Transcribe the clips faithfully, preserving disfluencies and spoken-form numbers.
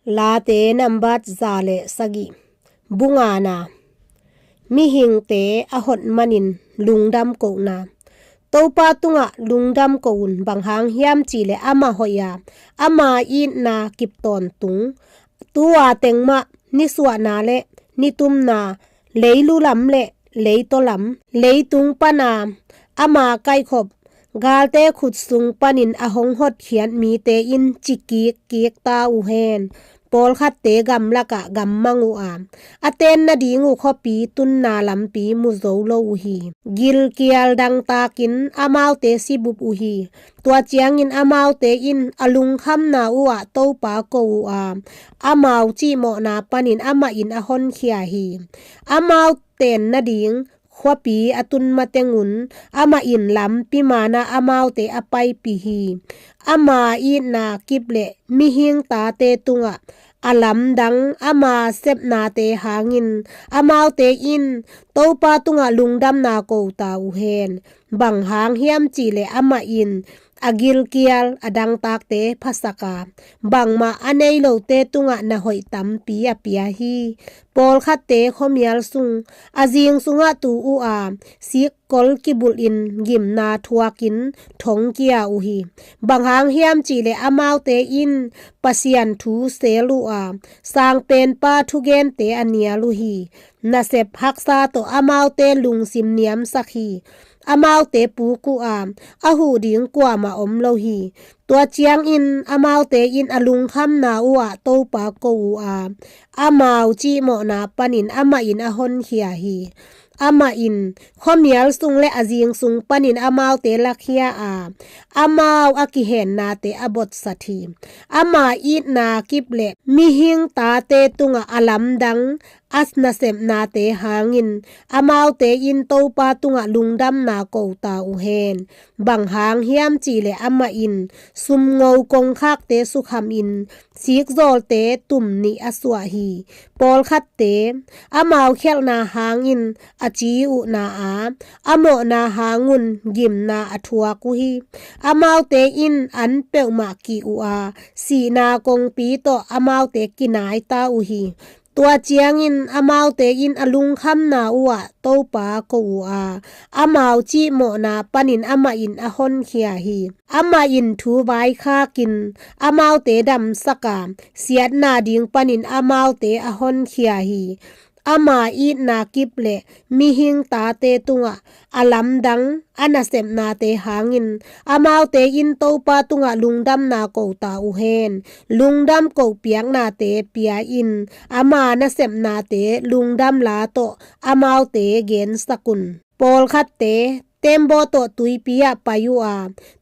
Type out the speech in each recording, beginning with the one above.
Late nambat za le sagih. Bungana. Mihingte a hot manin lungdam kohna. Topa tungah lungdam koh un, bang hang hiam cihleh ama hoih a, ama itna kip tawntung. Tua teng mah nisuahna le nitumna, leilu lam le leitaw lam, leitung pana ama kaihkhop, galte khut sung panin a hong hotkhiat mite in ci kikkik ta uh hen. Pawlkhatte gamlakah gammang uh a, a ten nading uh khuapi tunna lampi mu zo lo uh hi. Gilkial dangtakin amaute sibup uh hi. Tua ciangin amaute in a lungkhamna uhah Topa ko uh a, amau cihmawhna panin amah in a honkhia hi. Amau ten nading khuapi a tun matengun amah in lampi mana amaute a paipih hi. Ama itna kip le mihing tate tungah a lamdang ama sepnate hangin amaute in Topa tungah lungdamna ko ta uh hen. Bang hang hiam cihleh amah in a gilkial a dangtakte phasak a, bangmah a nei lote tungah na hoih tampi a pia hi. Pawlkhatte khuamial sung a zing sungah tu uh a, sikkol kibulhin gimna thuakin thongkia uh hi. Bang hang hiam cihleh amaute in Pasian thu sel uh a, Sangpenpa thugente a nial uh hi. Nasep haksa tawh amaute lungsim niamsak hi. Amaute puk uh a, a huh ding kuamah om lo hi. Tua ciangin amaute in a lungkhamna uhah Topa ko uh a, amau cihmawhna panin amah in a honkhia hi. Amah in khuamial sung le a zing sung panin amaute lakhia a, amau a kihennate a botsat hi. Ama itna kip le mihing tate tungah a lamdang a nasepnate hangin amaute in Topa tungah lungdamna ko ta uh hen. Bang hang hiam cihleh amah in sumngo kongkhakte sukhamin sikzawlte tum nih a suah hi. Pawlkhatte amau khialhna hangin a ci uhna a, a mawhna hangun gimna a thuak uh hi. Amaute in an peuhmah kih uh a, sihna kongpi tawh amaute kinai ta uh hi. Tua ciangin amaute in a lungkhamna uhah Topa ko uh a, amau cihmawhna panin amah in a honkhia hi. Amah in thu vaikhakin amaute damsak a, siatna ding panin amaute a honkhia hi. Ama itna kip le mihing tate tungah a lamdang a nasepnate hangin amaute in Topa tungah lungdamna ko ta uh hen. Lungdam ko piaknate pia in, ama nasepnate lungdam la tawh amaute gensak un. Pawlkhatte tembaw tawh tuipi ah pai uh a,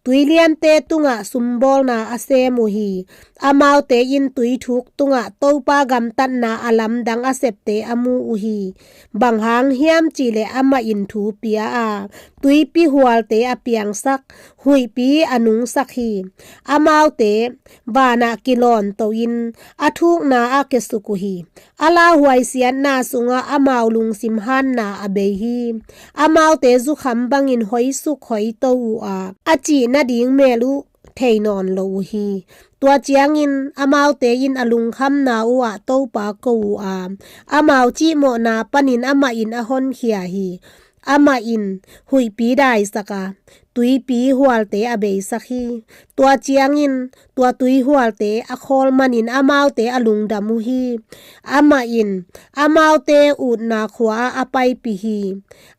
tuiliante tungah sumbawlna a sem uh hi. Amaute in tuithuk tungah Topa gamtatna a lamdang a septe a mu uh hi. Bang hang hiam cihleh amah in thu pia a, tuipi hualte a piangsak, huihpi a nungsak hi. Amaute vanah kilawnto in a thukna a kiasuk uh hi. A lauhuai siatna sungah amau lungsim hanna a bei hi. Amaute zukham bangin hoisuk hoito uh a, a cih nading mel uh thei nawn lo uh hi. Tua ciangin amaute in a lungkhamna uhah Topa ko uh a, amau cihmawhna panin amah in a honkhia hi. Amah in huihpi daisak a, tuipi hualte a beisak hi. Tua ciangin tua tui hualte a khawl manin amaute a lungdam uh hi. Amah in amaute utna khua-ah a paipih hi.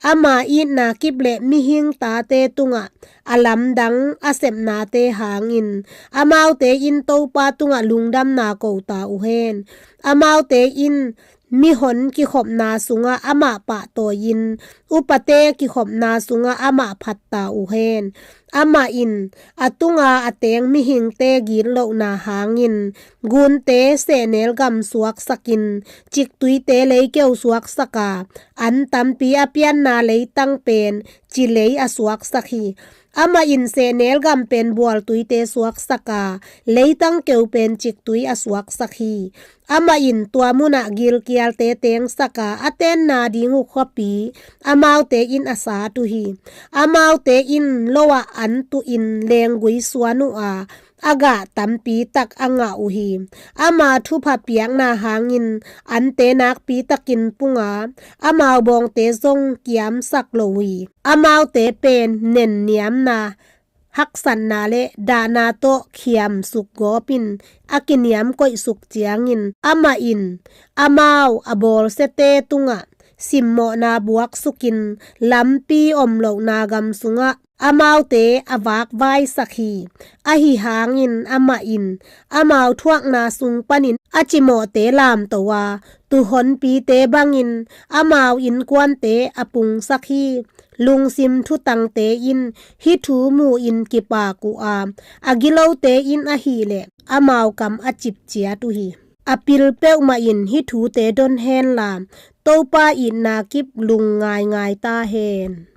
Ama itna kip le mihing tate tungah a lamdang a sepnate hangin amaute in Topa tungah lungdamna ko ta uh hen. Amaute in mihon kikhopna sungah amah pahtawi-in, upate kikhopna sungah amah phatta uh hen. Amah in a tunga a teng mihingte gitlohna hangin gunte sehnel gam suaksakin, ciktuite leikeu suaksak a, an tampi a pianna leitang pen ci lei a suaksak hi. Amah in sehnel gam pen bualtuite suaksak a, leitang keu pen ciktui a suaksak hi. Amah in tua munah gilkialte tengsak a, a tenna ding uh khuapi amaute in a sat uh hi. Amaute in lo-ah an tuhin leenggui suan uh a, a gah tampi tak a ngah uh hi. Ama thupha piakna hangin ante nakpi takin pung a, amau bawngte zong kiamsak lo uh hi. Amaute pen nenniamna, haksatna le dahna tawh khiam sukgawpin a kiniam koihsuk ciangin amah in amau a bawlsiate tungah simmawhna buaksukin lampi om lohna gam sungah amaute a vakvaisak hi. Ahi hangin amah in amau thuakna sung panin a cimawhte lamto a, tuuhonpite bangin amau innkuante a pungsak hi. Lungsim thutangte in hih thu mu-in kipak uh a, a gilote in ahileh amau kam a cipciat uh hi. A pil peuhmah in hih thute don henla, Topa itna kip lungngaingai ta hen.